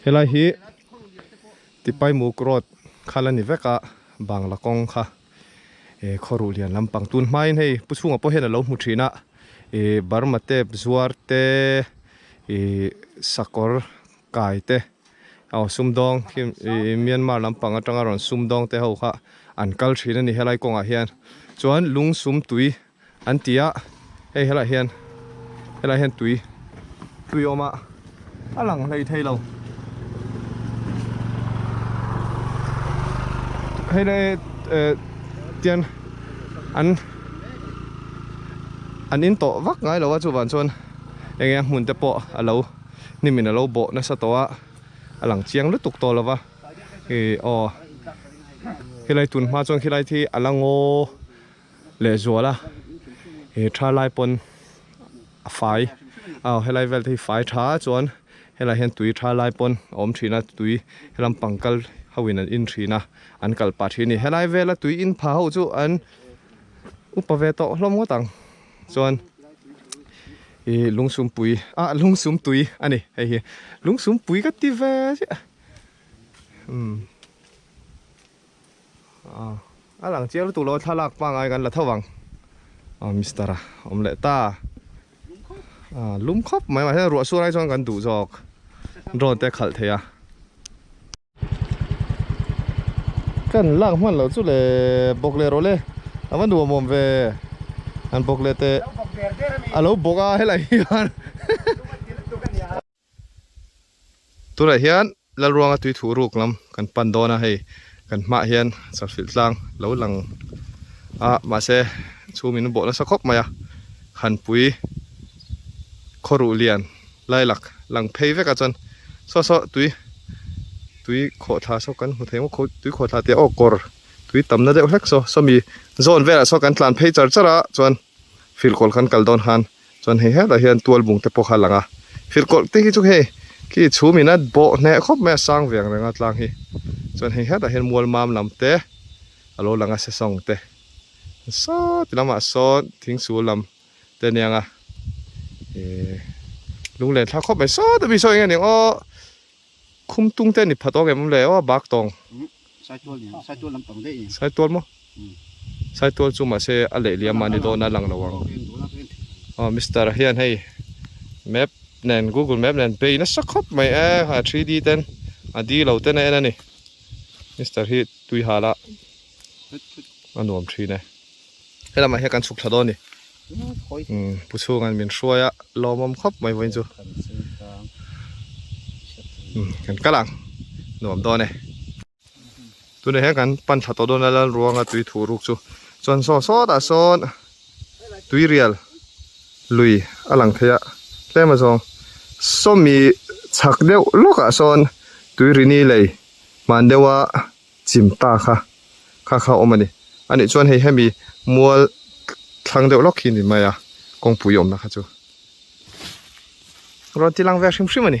Helai hi Tipaimuk road kha la ni vek a Bangla kawng kha eh khaw ruh lian lampang tun hmain hei pu chhungah pawh hian a lo hmu thin a ih Burma tep zuar te ih sakawr kai te aw sumdawng khi ih Myanmar lampang atanga rawn sumdawng te ho kha an kal thin a ni helai kawngah hian chuan lung sum tui an ti a hei helaiah hian helaiah hian tui tui a awm a a lang hlei thei lo hei le eh tian an an in tawh vak ngai lo a chuvang chuan eng nge a hmun te pawh a lo hnim in a lo bawh nasa tawh a a lang chiang lutuk tawh lo va ih aw helai tun hma chuan khilai hi a la ngaw. Leh zual a he tha lai pawn a fai aw helai vel te hi fai tha chuan helai hian tui tha lai pawn a awm thin a tui helam pang kal ho in an in thin a an kal pah thin a ni helai vela tui in pha ho chu an upa ve tawh hlawm ngawt ang chuan ih lungsumpui ah lungsumtui a ni hei hi lungsumpui ka ti ve chiah umm. A lang chiang lutuk lo a thlalak pangai kan la tho vang aw mister a awm leh ta a lum khawp mai mahse ruah sur ai chuan kan duh zawk drone te a khalh thei a kan lak hman loh chu le bawk leh rawh le a va nuam awm ve an bawk leh teh a lo bawk a helai hian. Tunah hian Lalruanga tui thuh ruk lam kan pan dawn a hei kan hmaah hian chawlhfilh tlang lo lang a mahse chhum in bawh nasa khawp mai a Khanpui khaw ruh lian lailak lang phei vek a chuan saw saw tui tui khawhthla saw kan hmu thei maw tui khawhthla tih aw kawr tui tamna deuh hlek saw sawmi zawn velah saw kan tlan phei char char a chuan filkawl kan kal dawn khan. Chuan hei hetah hian tual bung te pawh kha a lang a, filkawlh te hi chu hei khi chhum in a bawh hneh khawp mai a sang ve ang reng a tlang hi. Chuan hei hetah hian mual mam lam te a lo lang a sesawng te saw ti lamah sawn thing sul lam te a niang a ihh lunglen thlak khawp mai saw te mi saw eng nge ni ang aw khum tung te a ni phat awk em awm le aw a bak tawng. Saitual maw? Saitual chu mahse a leh liam a ni dawn a lang lo ang. Aw Mister hian hei map nen Google map nen bei nasa khawp mai e a 3D ten a D lo ten a en a ni. Mister hi tui hal a a nuam thin e. Helamah hian kan chhuk thla dawn a ni. Pu chhunga'n min hruai a lawmawm khawp mai vawiin chu. Kan kal ang nuam dawn e. Tunah hian kan pan thla tawh dawn a Lalruanga tui thuh ruk chu chuan saw sawtah sawn tuirial lui a lang thei a tlem a zawng sawmi chhak deuh lawkah sawn tuirini lei hman deuha chim ta kha kha kha a awm a ni anih chuan hei hemi mual thlang deuh lawk hi ni mai a kawngpui awmna kha chu rawn ti lang ve hrim hrim a ni.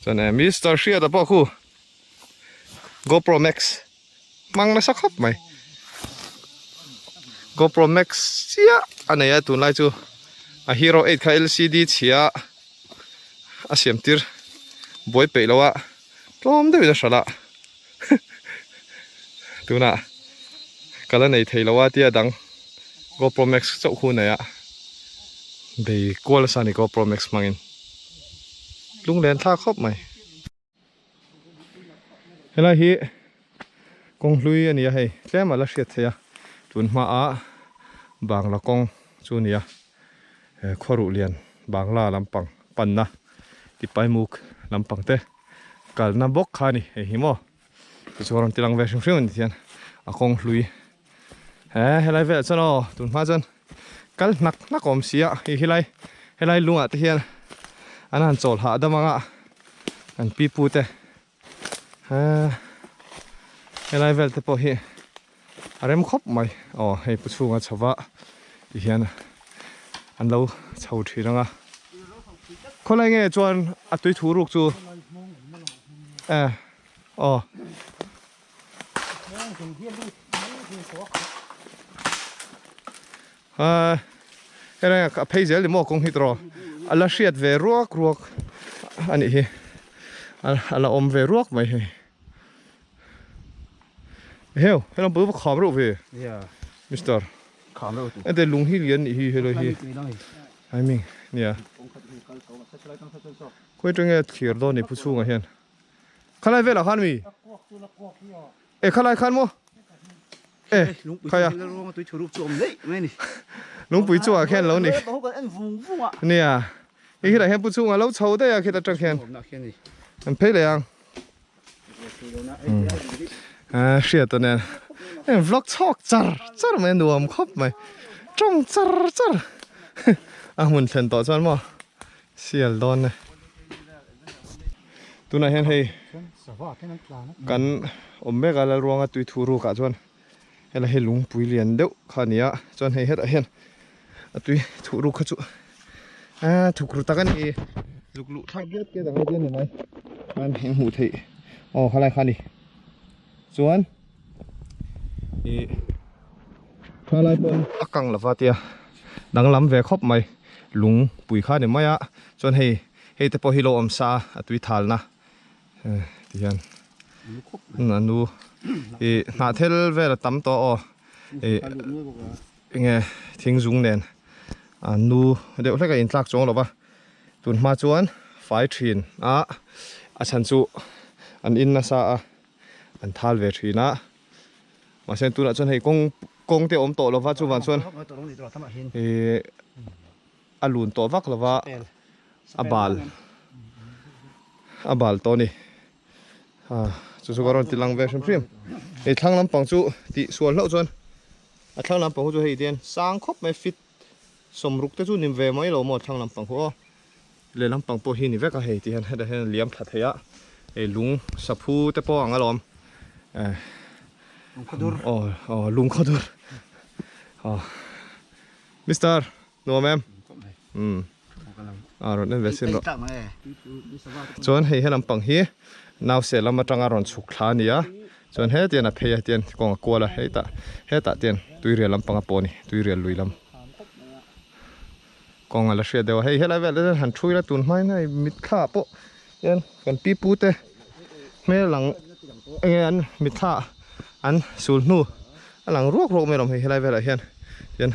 Chuan eh Mister Hriata pawh khu GoPro Max hmang nasa khawp mai. GoPro Max chiah a nei a tunlai chu a Hero 8 kha LCD chhia a siam tir buai peih lo a tlawm deuhin a hralh a tunah ka la nei thei lo a tia dang GoPro Max chauh khu nei a bei kual nasa a ni GoPro Max hmangin. Lunglen thlak khawp mai. Helai hi kawng hlui a ni a hei tlem a la hriat theih a tun hmaah Bangla kawng chu a ni a he khaw ruh lian Bangla lampang panna Tipaimuk lampang te kalna bawk kha a ni hei hi maw tichuan rawn ti lang ve hrim hrim a ni tihian a kawng hlui he helai velah chuan aw tun hma chuan kal hnak hnak awm si a hei helai helai lungah te hian an han chawl hahdam ang a kan pi pu te eee helai vel te pawh hi a rem khawp mai aw hei pu chhunga chho va ti hian an lo chho thin ang a khawlai nge chuan a tui thu ruk chu e aw. Helai a phei zel ni maw kawng hi tawh a la hriat ve ruak ruak a nih hi a la awm ve ruak mai hei eheu helam pawh chu kham reuh ve mister ente lung hi lian nih hi helai hi I mean nia khawi atang nge thlir dawn ni pu chhungah hian khalai velah khan mi e khalai khan maw. E, khaia. Lungpui chungah khian lo ni. Nia. Hei khitah hian pu chhungah lo chho daih a khit atang khian. An phei leh ang. A hriat a nen. Heng vlog chhawk char char mai a nuam khawp mai. Tawng char char. A hmun thlen tawh chuan maw sial dawn e. Tunah hian hei kan awm mek a Lalruanga tui thu ruk ah chuan helai hi lungpui lian deuh kha a ni a chuan hei hetah hian a tui thuh ruk kha chu aaa thuk ru tak a ni zuk luh thlak viau te dang a ni mai chuan eng hmuh theih aw khalai kha a ni chuan ih thalai pawn a kang lova tia danglam ve khawp mai lungpui kha a ni mai a chuan hei. Hei te pawh hi lo awm sa a, a tui thalna ti hian a nu ih hnah thel vel a tam tawh aw ih enge thing zung nen a nu deuh hlek a intlak chuang lo va tun hma chuan fai thin a a chhan chu an in nasa a an thal ve thin a mahse tunah chuan hei kawng kawng te a awm tawh lo va chuvang chuan ih. A lun tawh vak lova a bal a bal tawh a ni chu chu ka rawn ti lang ve hrim hrim hei thlang lampang chu tih sual hlauh chuan a thlang lampang chu hei tian sang khawp mai fit sawmruk te chu ni ve mai lo maw thlang lampang khu aw leh lampang pawh hi ni vek a hei ti hian hetah hian a liam thla thei a hei lung saphu te pawh ang alawm eh aw aw lungkhawdur aw Mister nuam em umm a rawn en ve sin rawh chuan hei he lampang hi nause lam atanga rawn chhuk thla a ni a chuan hetian a phei a hetian kawng a kual a hetah hetah tian tuirial lampang a pawh a ni tuirial lui lam kawng a la hriat deuh a hei helai velah te hian han thu ila tun hma in hei mitthla ah pawh hian kan pi pu te hmel lang enge an mitthla an sul hnu a lang ruak ruak mai a lawm hei helai velah hian tian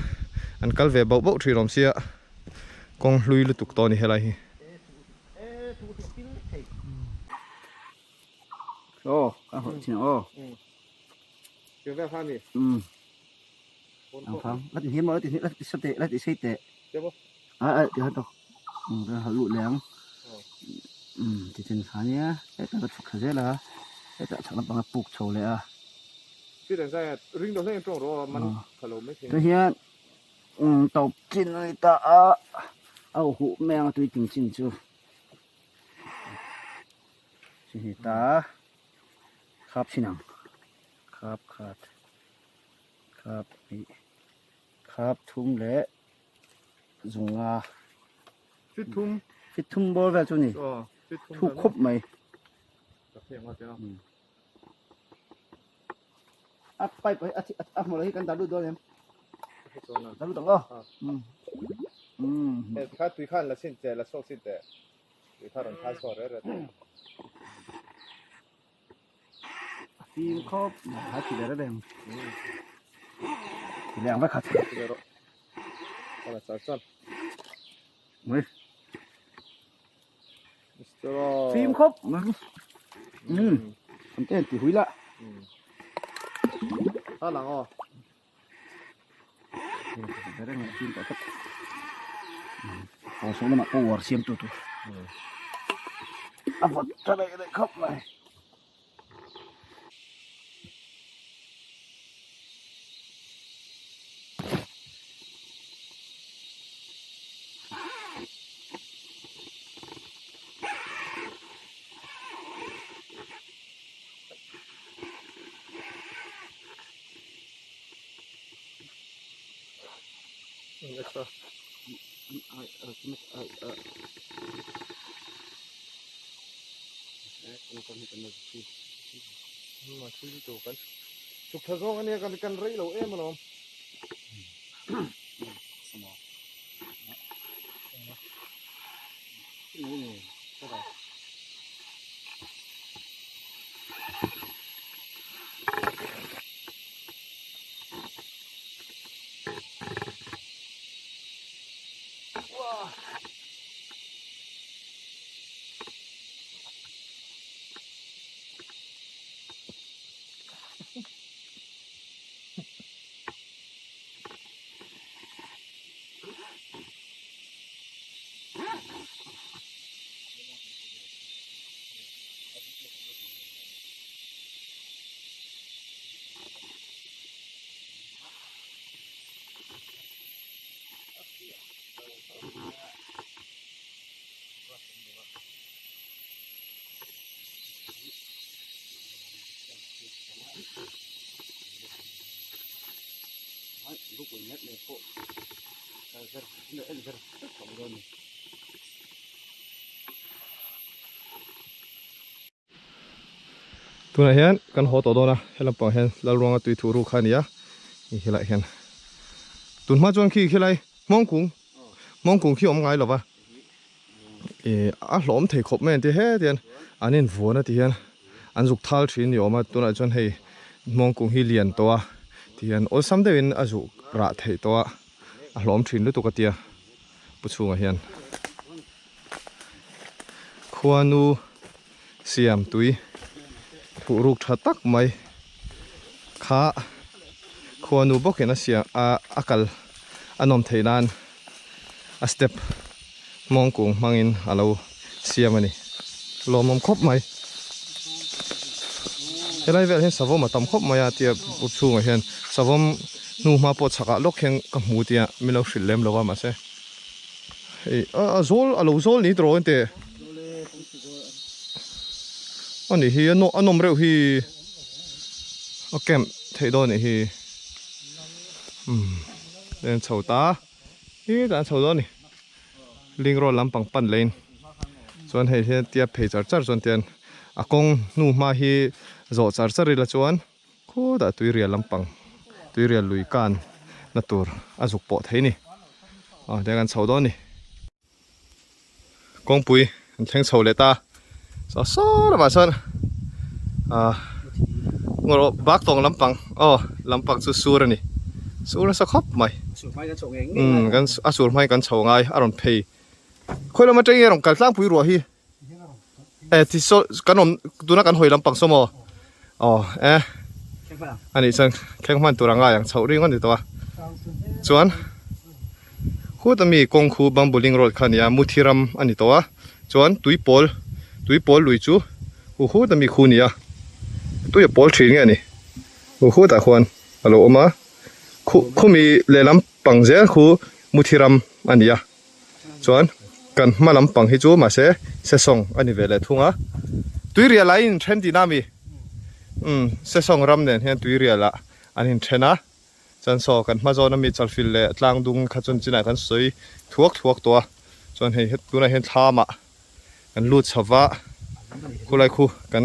an kal ve bauh bauh thin awm sia kawng hlui lutuk tawh a ni helai hi. Tawp chin a ni ta a a huh mai ang a tui ting chin chu chi ni ta khap chin ang khap khat khap hnih khap thum leh zunga fit thum fit thum bawr vel chu ni thuk khawp mai. A pipe hi a hmawlh hi kan dah lut dawn em? Dah lut ang aw. Hei kha tui khan la chhin teh la chhuak chhin teh. Tui kha rawn thai chhuak reh reh teh. A fim khawp a ti leh reng. Ti leh ang vek khat. Ti leh rawh. Kala char char. Mai. Mr. Aw. Fim khawp. An te ti hui la. Ta lang aw. Reng fim tawh tak. Aw so lamah power siam tu tur. A vawt ta leh leh khawp mai. Chuk tha zawng ania kan kan rei lo em alawm. Tunah hian kan haw tawh dawn a, he lampang hian Lalruanga tui thuh ruk kha a ni a, hei helaiah hian tun hma chuan khi khilai hmawngkung hmawngkung khi a awm ngai lo va, ih a hlawm thei khawp mai an ti heti hian an invuan a ti hian an zuk thal thin ni awm a, tunah chuan hei hmawngkung hi lian tawh a ti hian awlsam deuhin a zuh rah theih tawh a, a hlawm thin lutuk a tia pu chhungah hian khuanu siam tui thuh ruk tha tak mai kha khuanu bawkin a siam a a kal a nawm theih nan a step mawngkung hmangin a lo siam a ni lawmawm khawp mai helai velah hian savawm a tam khawp mai a tia buk chhungah hian savawm hnu hma pawh chhakah lawk hian ka hmu tia min lo hrilh lem lo a mahse hei a zawl a lo zawl ni tawh engte a nih hi a nawm reuh hi a camp theih dawn a nih hi umm eng chho ta hi tah an chho dawn a ni ling road lampang pan leh in chuan hei hian tia phei char char chuan tian a kawng hnu hma hi zawh char char ila chuan khutah tuirial lampang tuirial lui kan na tur a zuk pawh thei a ni aw tiang kan chho dawn a ni. Kawngpui an thleng chho leh ta saw saw lamah chuan ah ngawrh bak tawng lampang aw lampang chu sur a ni sur nasa khawp mai umm kan a sur hmain kan chho ngai a rawn phei khawi lam atangin a rawn kal tlangpui ruah hi e ti saw kan awm tuna kan hawi lampang saw maw aw e a nih chuan thleng hman tur a ngai ang chhoh ring a ni tawh a chuan. Khuta mi kawng khu bambuling road kha a ni a muthi ram a ni tawh a chuan tui pawl tui pawl lui chu hu khuta mi khu a ni a tui a pawl thin nge a ni hu khutah khuan a lo awm a khu khumi lehlam pang zel khu muthi ram a ni a chuan kan hma lampang hi chu mahse sesawng a ni ve leh thung a tuirial ah a inthen tihna a mi umm sesawng ram nen hian tuirial ah an inthen a. Chuan saw kan hma zawn ami chalfil leh tlang dung kha chuan chinah kan sawi thuak thuak tawh a, chuan hei het tunah hian thlamah kan lut chho va, khulai khu kan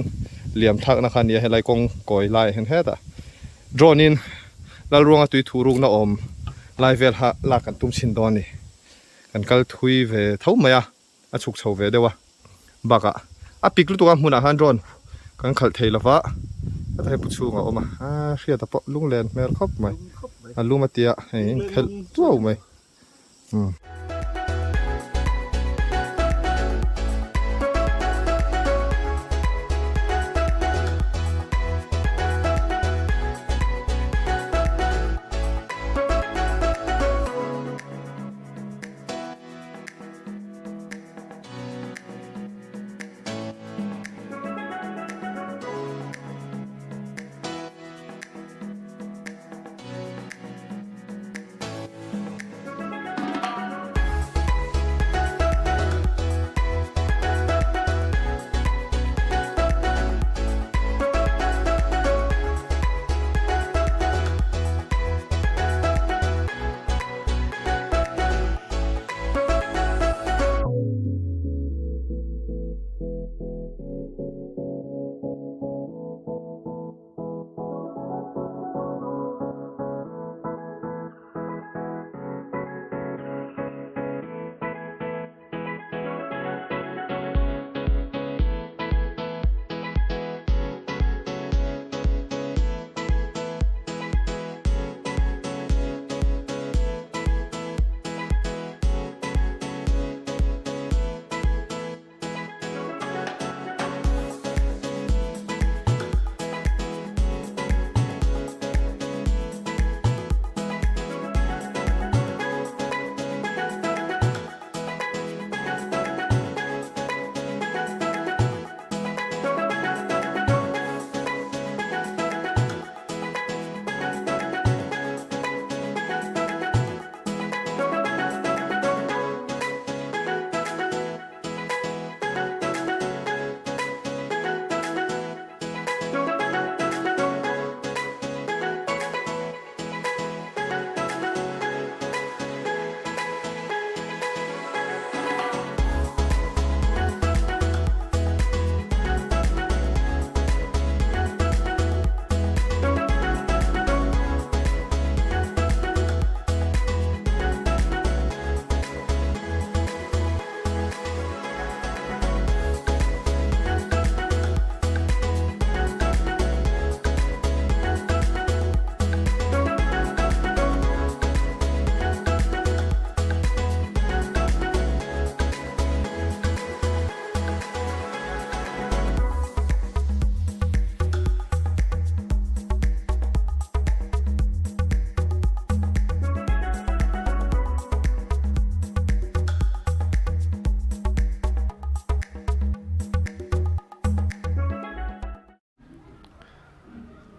liam thlakna kha a ni a helai kawng kawi laiah hian hetah drone in Lalruanga tui thuh rukna awm lai vel kha lak kan tum chhin dawn a ni, kan kal thui ve tho mai a. a chhuk chho ve deuh a bakah a pik lutuk a hmunah khan drone kan khalh thei lova heta hei pu chhung a awm a aa hriata pawh lunglen hmel khawp mai a lum a tia hei in phelh tuau mai umm.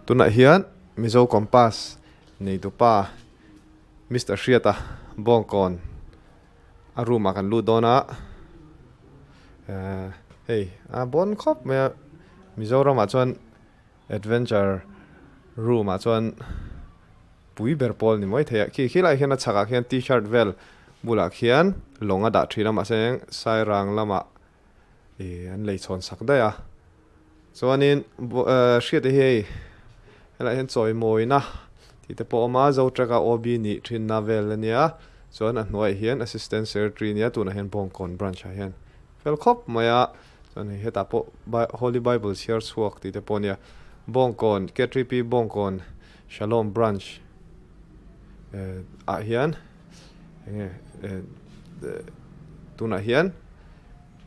Tunah hian Mizo Compass neitupa Mister Hriata Bawngkawn a room ah kan lut dawn a, hei a bawn khawp mai a, Mizoram ah chuan adventure room ah chuan pui ber pawl ni mai thei a, khi khilaiah khian a chhakah khian t-shirt vel bulah khian lawng a dah thin a mahse Sairang lamah ih an lei chhawn sak daih a chuanin hriat te hi hei helaiah hian chawimawina tih te pawh a awm a Zotrack a OB nih thinna vel a nia chuan a hnuaiah hian assistant secretary a nia tunah hian Bawngkawn branch ah hian fel khawp mai a chuan hei hetah pawh Holy Bible chhiar chhuak tih te pawh a nia Bawngkawn K3P Bawngkawn Shalom branch ah hian enge tunah hian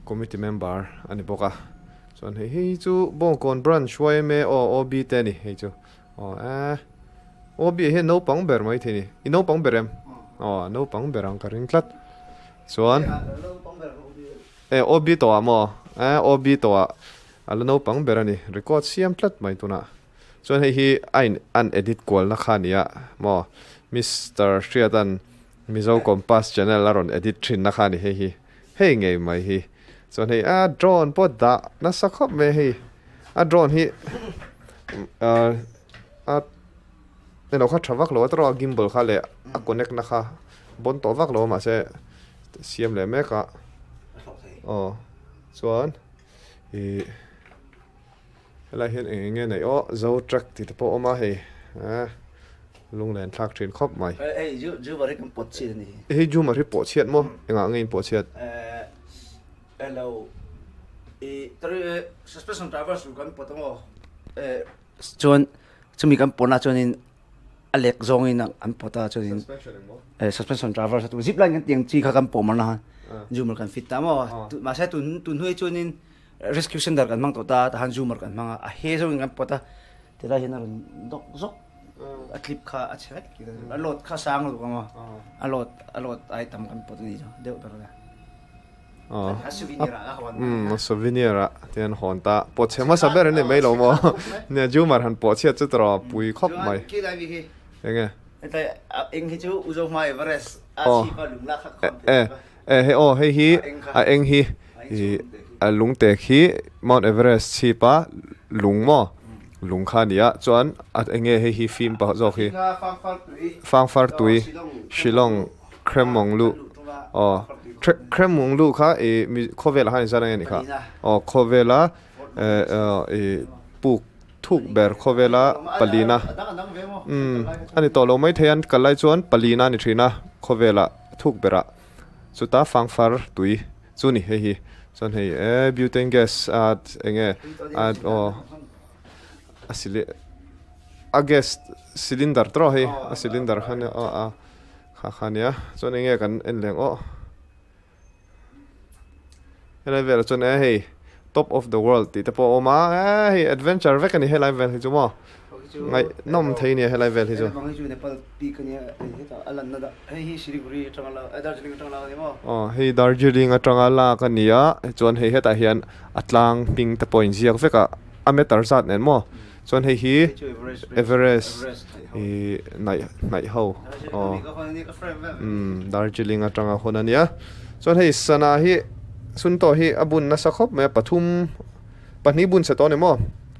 committee member a ni bawk a chuan hei hei chu bawngkawn branch yma aw OB te a ni hei chu aw eh OB ah hian naupang ber mai thei a ni i naupang ber em aw naupang ber ang ka ring tlat chuan eh OB tawh ah maw eh OB tawh ah a la naupang ber a ni record siam tlat mai tunah. Chuan hei hi a in an edit kualna kha a ni a maw Mister Hriata'n Mizo Compass channel a rawn edit thinna kha a ni hei hi hei ngei mai hi chuan hei a drone pawh dah nasa khawp mai a hei a drone hi ah a elo kha tha vak lo a tawrh a gimbal kha leh a connect na kha bawn tawh vak lo a mahse siam leh mek a aw chuan ih. Helai hian eng eng nge neih aw zo track tih te pawh a awm a hei eh lunglen thlak thin khawp mai. Hei Jumar hi kan pawt chhiat a ni. Hei Jumar hi pawh chhiat maw? Engah nge in pawh chhiat? Eh hello i suspension drivers tur kan pawt ang aw. Eh chuan chumi kan pawhna chuanin a lek zawngin an pawt a chuanin eh suspension drivers a tu zip line kan tih ang chi kha kan pawh mar na khan Jumar kan fit ta maw mahse tun tun hnuai chuanin Rescue center kan hmang tawh ta a tahan zoomer kan hmang a a he zawngin kan pawt a tilai hian a rawn dawk zawk a clip kha a chhe vek a load kha sang lutuk ang aw a load a load ai tam kan pawt a ni chu deuh ber a a souvenir ah a hawn a souvenir ah te an hawn ta pawt chhe hmasa ber a ni mai lo maw nia zoomer han pawh chhiat chu tawrh a pui khawp mai khilai mi khi enge hetlai eng hi chu Uzohma Everest a chhip a lung lak kha khawm e Eh hei aw hei hi a eng hi ih a lungte khi Mount Everest chhip a lung maw lung kha a ni a chuan a eng nge hei hi fim pah zawk hi Fangfar tui Shillong Kremawng luh aw Kremawng luh kha ih mi khawvelah khan inzar ang nge ni kha aw khawvela eh ih puk thuk ber khawvela palina umm a ni tawh lo maithei a kal lai chuan palina a ni thin a khawvelah thuk berah. Chuta fangfar tui chu ni hei hi chuan hei eh butane gas a eng nge a aw a sili a gas cylinder tawh hei a cylinder kha nia aw a kha kha nia chuan eng nge kan en leh ang aw helai velah chuan eh hei top of the world tih te pawh a awm a eh hei adventure vek a ni helai vel hi chu maw. Ngaihnawm thei nia helai vel hi chu. Aw hei Darjeeling atanga lak a ni a chuan hei hetah hian a tlang hming te pawh a inziak vek a a meter zat nen maw chuan hei hi Everest ih hnaih hnaih ho aw umm Darjeeling atanga hawn a nia chuan hei sana hi Sunto hi a bun nasa khawp mai a pathum Pahnih bun chhe tawh a ni maw?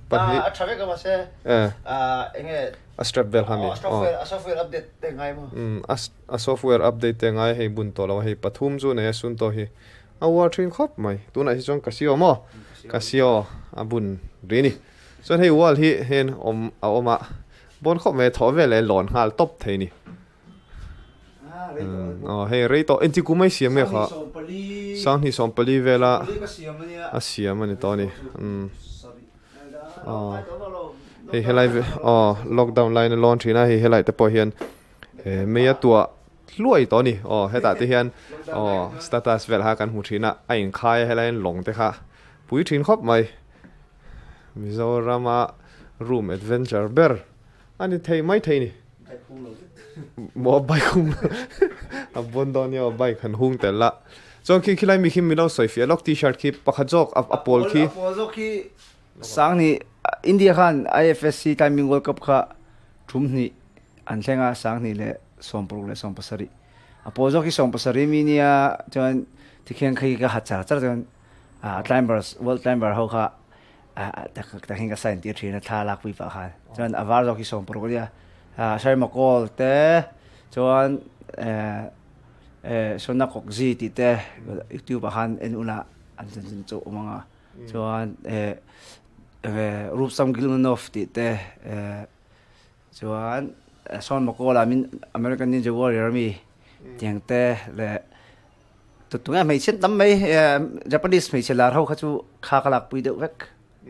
Pahnih. A tha vek a mahse enge a strap vel kha mi. A software update te ngai maw? Um a software update te ngai hei bun tawh lo a hei pathum chu nei a sun tawh hi a uar thin khawp mai. Tunah hi chuan Casio maw? Casio a bun ri ni. Chuan hei wall hi hen awm a awm a bawn khawp mai a thawh vel leh lawn nghal tawp thei ni. Aw hei rei tawh engti kum a i siam nge kha sanghnih 40 vela a siam a ni tawh a ni aw hei helai aw lockdown lain a lawn thin a hei helai te pawh hian mei a tuah hluai tawh a ni aw hetah te hian aw status vel kha kan hmu thin a a inkhai a helai in lawng te kha pui thin khawp mai Mizorama room adventure ber a ni thei mai thei a ni. Maw bike hung a bawn dawn nia bike han hung tel la chuan khi khilai mi khi min lo sawi fiah lawk t-shirt khi pakhat zawk a pawl khi a pawl zawk khi sang ni India khan IFSC Climbing World Cup kha thum hnih an thleng a, 2016 17. A pawl zawk hi 17 mi nia chuan tikhian khi ka hat char char chuan climbers world climber ho kha takhin ka sign tir thin a thla lak pui pah khan. Chuan a var zawk hi 60 ania. Sharma Kaul te chuan Sona Kokzi tih te YouTube ah khan en ula an chanchin chu awm ang a. Chuan Rupsam Gilmanov tih te chuan Sean McCall ah min American Ninja Warrior ami tiang te leh tunge hmeichhe tam mai Japanese hmeichhe lar ho kha chu kha ka lakpui deuh vek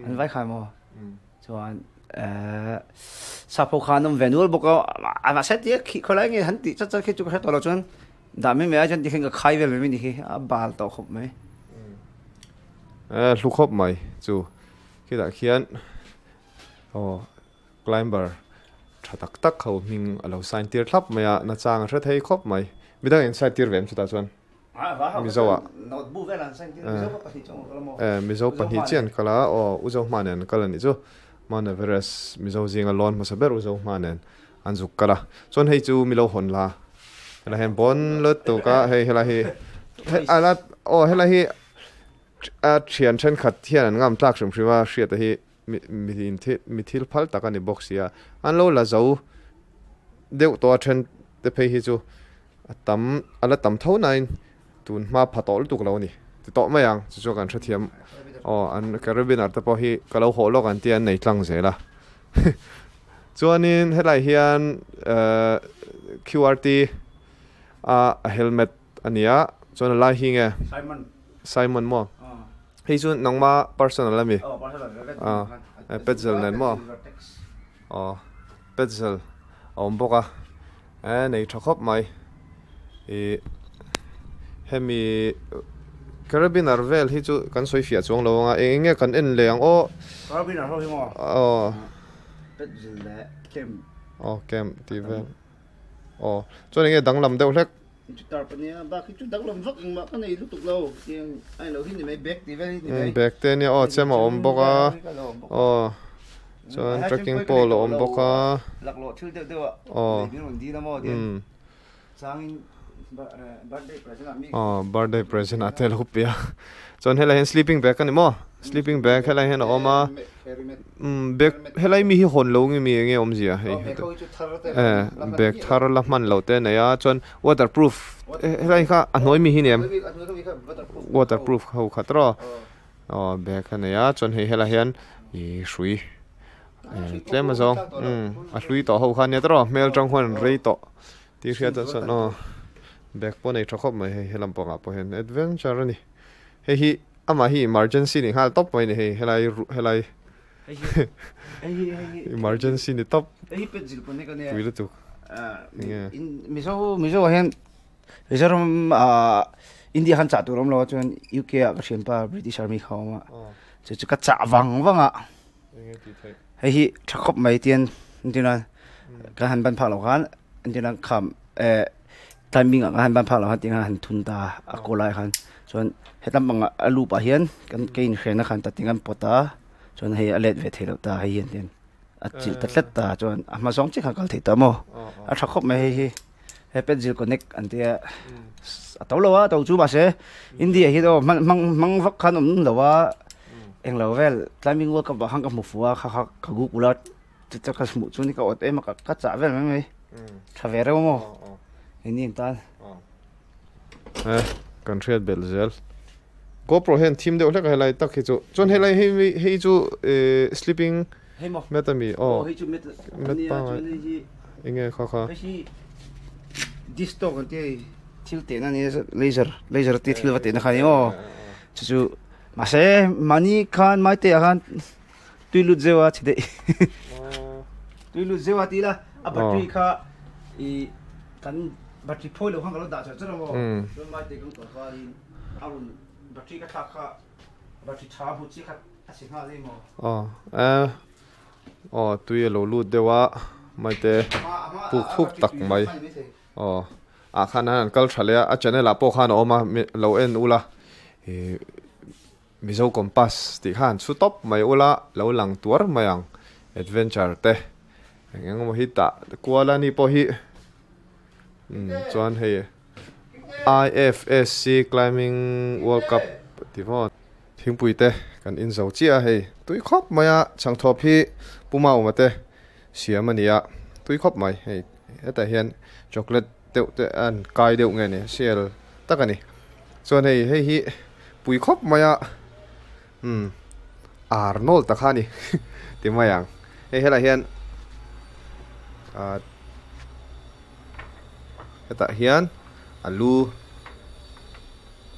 an vai kha maw chuan sap ho kha an awm ve nual bawk a mahse tia khi khawlai nge han tih chat chat khi chu ka hre tawh lo chuan dah mai mai ah chuan tikhian ka khai vel mai mai ni khi a bal tawh khawp mai. Hlu khawp mai chu khitah khian aw climber tha tak tak ho hming a lo sign tir thlap mai a nachang a hre thei khawp mai midang in sign tir ve em chutah chuan Mizo ah eh Mizo pahnih chiah an kal a aw U Zohma nen an kal a nih chu Mount Everest Mizo zinga lawn hmasa ber U Zohma nen an zuk kal a chuan hei chu milo hawn la helai hian bawn lutuk a hei helai hi ala aw helai hi a thian thenkhat hian an ngam tlak hrim hrim a hriat a hi mi thil phal tak a ni bawk si a an lo la zo deuh tawh a then te phei hi chu a tam a la tam tho nain tun hma pha tawh lutuk lo a ni ti tawh mai ang chu chu kan hrethiam aw an carabiner te pawh hi ka lo hawh lawk an tia an nei tlang zel a chuanin helai hian ehh Q_R_T a helmet a ni a chuan a lai hi nge Simon maw hei chu nangma personal ami ah petzl nen maw aw petzl a awm bawk a eh nei tha khawp mai ih hemi carabiner vel hi chu kan sawi fiah chuang lo ang a eng eng nge kan en leh ang aw aw aw camp tih vel aw chuan eng nge danglam deuh hlek. Guitar pania bak hi chu danglam vak engmah ka nei lutuk lo tiang a ilo hi ni mai bag tih vel hi ni mai bag te ania aw chem a awm bawk a aw chuan trekking pole a awm bawk a laklawh thil deuh deuh a aw min rawn dil a maw tiang changin birthday present ah mi aw birthday present ah te a lo pe a chuan helai hian sleeping bag a ni maw sleeping bag helai hian a awm a umm bag helai mi hi hawn lo nge mi enge awmzia hei bag thar la hman loh te a nei a chuan waterproof helai kha a hnuai mi hi ni em waterproof ho khat rawh aw bag a nei a chuan hei helai hian ih hrui tlem a zawng umm a hlui tawh ho kha ania tawh hmel tang huan an rei tawh tih hriat ah chuan aw bag pawh a nei tha khawp mai hei helam pangah pawh hian adventure a ni hei hi. Amah hi emergency ni nghal tawp mai ni hei helai helai emergency ni tawp pui lutuk enge Mizo Mizo ah hian Mizoram ah India khan chah tur awm lo a chuan UK ah ka thianpa British Army kha a awm a chu chu ka chah vang vang a hei hi tha khawp mai tian entirna ka han ban phak loh khan entirna kham eh Climbing ah khan ban phak loh khan tiang han thun ta a kaw lai khan chuan helam pangah a loop ah hian kan ke inhrena khan ta tiang an pawt a chuan hei a let ve thei loh ta hei hian tian a chilh ta tlat ta chuan a hma zawng chiah khan a kal thei ta maw a tha khawp mai hei hi he pencil connect an tia a to lo a to chu mahse India hi aw hmang hmang vak khan awm lo a englo vel climbing world cup ah khan ka hmu fuh a kha kha ka google a. Chu chu ka hmuh chu ni ka awt em a ka chah vel mai mai tha ve reuh maw engni ang tan. Eh kan hriat belh zel GoPro hian thim deuh hlek a helai tak hi chu chuan helai hei hei chu eh sleeping mat ami aw hei chu mat pangai enge kha kha hei hi dish tawk an tia hei thil tehna ania laser laser te thil va tehna kha ni maw chu chu mahse mahni khan maite ah khan Tui lut zeuh a chhe daih. Tui lut zeuh a ti ila a battery kha i kan battery phawi lo khan ka lo dah char char a maw. Chuan mai te kan kal kha in a rawn battery ka thlak kha battery tha hmu chi kha a chhe nghal em maw. Aw eh aw tui a lo lut deuh a mai te puk thuk tak mai aw ah khan an kal tha leh a a channel ah pawh khan a awm a lo en ula ih. Mizo Compass tih kha han chhu tawp mai ula lo lang tuar mai ang adventure te eng eng emaw hi tah kual a ni pawh hi umm chuan hei IFSC Climbing World Cup tih maw thingpui te kan in zo chiah a hei tui khawp mai a chhangthawp hi Puma awma te siam a ni a tui khawp mai hei hetah hian chocolate deuh te a an kai deuh nge ni sial tak a ni chuan hei hei hi pui khawp mai a umm Arnold ta kha a ni ti mai ang hei helaiah hian ah hetah hian alu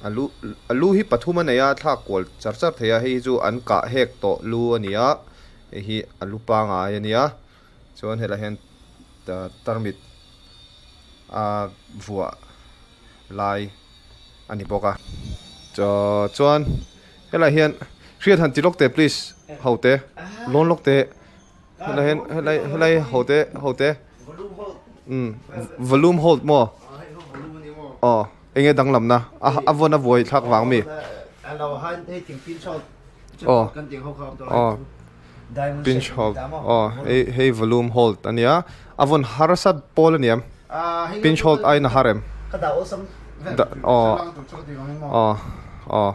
alu alu hi pathum a nei a thlak kual char char thei a hei hi chu an kah hek tawh lu a ni a hei hi alu pangai a nia chuan helaiah hian tarmit a vuah lai a ni bawk a chuan helaiah hian hriat han ti lawk teh please ho te lawn lawk teh helai hian helai helai ho te ho te umm volume hold maw aw eng nge danglamna a vawn a vuai thlak vang mi aw aw pinch hold aw hei hei volume hold a nia a vawn harsa pawl a niam pinch hold aiin a har em aw aw aw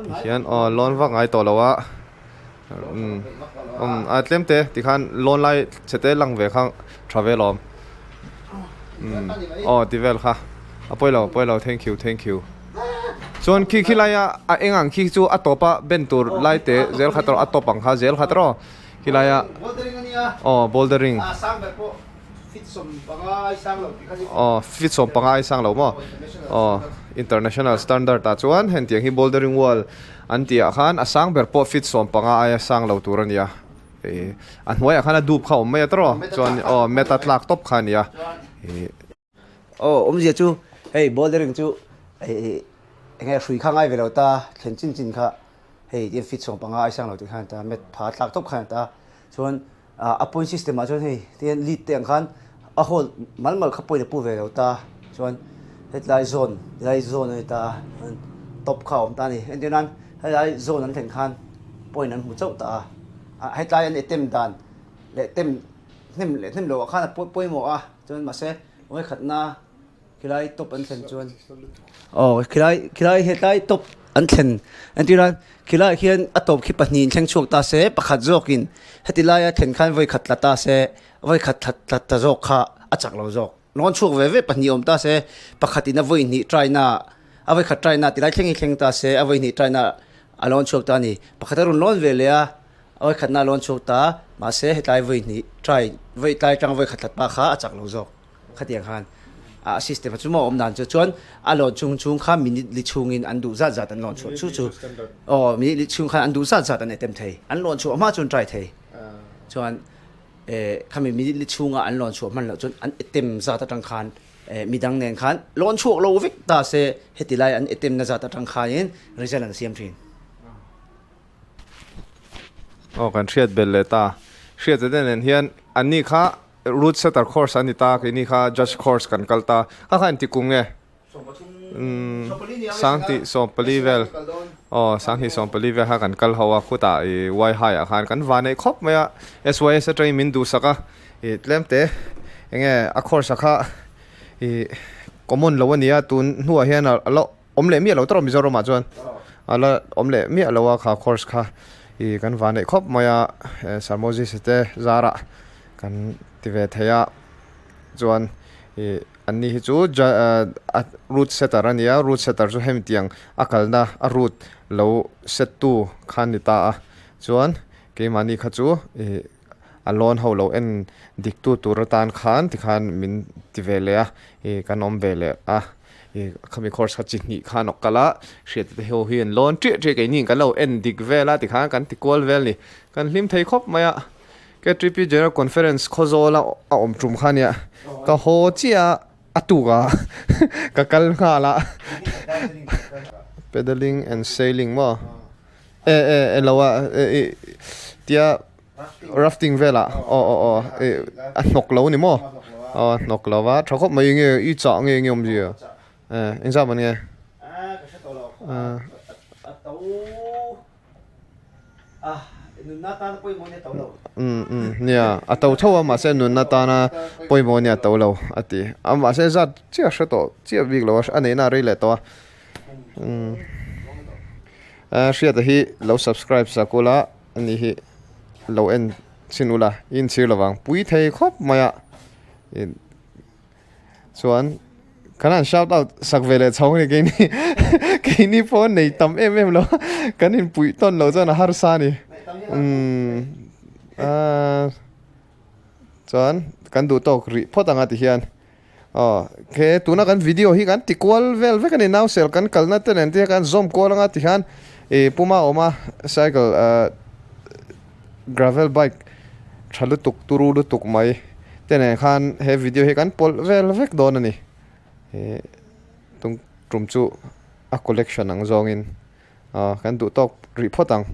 tihian aw lawn vak ngai tawh lo a umm umm a tlem te tikhan lawn lai chhe te lang ve kha tha vel awm umm aw ti vel kha a pawi lo a pawi lo thank you thank you. Chuan khi khi laia a eng ang khi chu a tawp a ben tur lai te zel khat erawh a tawp ang kha zel khat erawh khi laia aw bouldering aw fit 15 ai sang lo maw aw international standard ah chuan hetiang hi bouldering wall an tih ah khan a sang ber pawh fit 15 aia sang lo tur a nia ih a hnuaiah khan a dup kha a awm mai a tawrh chuan aw mat a tlak tawp kha a nia ih. Aw awmzia chu hei bouldering chu hei eng nge hrui kha ngai ve lo ta thlen chin chin kha hei tian feet 15 ai sang lo tih khan ta mat pha tlak tawp khan ta chuan a point system ah chuan hei tian lead te ang khan a hold mal mal kha point a pu ve lo ta chuan hetlai zone helai zone a ni ta top kha a awm ta a ni entir nan helai zone an thlen khan point an hmu chauh ta a hetlai an attempt dan leh tem hnem leh hnem loh ah khan a pawimawh a chuan mahse vawikhatna khilai top an thlen chuan aw khilai khilai hetlai top an thlen entir a khilaiah khian a tawp khi pahnih in thleng chhuak ta se pakhat zawkin heti laia thlen khan vawikhat tla ta se vawikhat tla tla ta zawk kha a chak lo zawk rawn chhuak ve ve pahnih awm ta se pakhatin a vawihnih try na a vawikhat try na tilai thleng hi thleng ta se a vawihnih try na a lawn chhuak ta a ni pakhat a rawn lawn ve leh a. Awi khatna a lawn chhuak ta, mahse hetlai vawi hnih try vawi tlai tang vawi khat hlat pa kha a chak lo zawk khatiang khan a system a chu maw awm dan chu chuan a lawn chung chung kha minute li chhungin an duh zat zat an lawn chhuah chu chu aw minute li chhung khan an duh zat zat an attempt thei an lawn chhuah hma chuan try thei chuan khami minute li chhunga an lawn chhuah hman loh chuan an attempt zat atang khan midang nen khan lawn chhuak lo vek ta se heti lai an attempt na zat atang khanin result an siam thin. Aw kan hriat belh leh ta. Hriat te nen hian an ni kha route setter course an ni ta keini kha judge course kan kal ta. Kha kha inti kum nge? Umm Sangti 14 vel aw Sangti 14 vel kha kan kal ho a khutah ih Y high ah khan kan va neih khawp mai a SYS atangin min duhsak a ih tlem te enge a course ah kha ih common lo a nia tun hnuah hian a la Awm leh miah lo tawrh Mizoramah chuan a la awm leh miah lo a kha course kha ih kan van neih khawp mai a Sir Moses te zarah kan ti ve thei a chuan ih an ni hi chu route setter a ni a route setter chu hemi tiang a kalna a route lo set tu kha a ni ta a chuan keimahni kha chu ih a lawn ho lo en dik tu tur atan khan tikhan min ti ve leh a ih kan awm ve leh a. Ih khami course kha chi hnih khan awk kal a, hriat te ho hi an lawn ṭiah ṭiah keini kan lo en dik vel a tikhan kan ti kual vel a ni. Kan hlim thei khawp mai a, KTP General Conference Khawzawl a a awm tum kha nia, ka haw chiah a a tuk a ka kal nghal a Pedaling and sailing maw? E e e lo a e ih tia Rafting velah aw aw aw ih a hnawk lo a ni maw aw a hnawk lo a tha khawp mai nge i chah nge nge awmzia eh engzah man nge. Um um nia a to tho a mahse nunna tana pawimawh nia to lo a ti a mahse zat chiah hre tawh chiah bik lo a a neihna a rei leh tawh a um hriata hi lo subscribe sak ula ani hi lo en chhin ula inchhir lovang pui thei khawp mai a. Chuan kan han shout out sak ve leh chho ni keini keini pawh nei tam em em lo kan inpuih tawn loh chuan a harsa a ni umm ahh chuan kan duh tawk rih phawt ang a ti hian aw he tuna kan video hi kan ti kual vel vek a ni nausel kan kalna te nen te hian kan zawm kual anga ti hian ih puma awma cycle ahh gravel bike tha lutuk turu lutuk mai te nen khan he video hi kan pawlh vel vek dawn a ni ih tum tum chu a collection ang zawngin ah kan duh tawk rih phawt ang.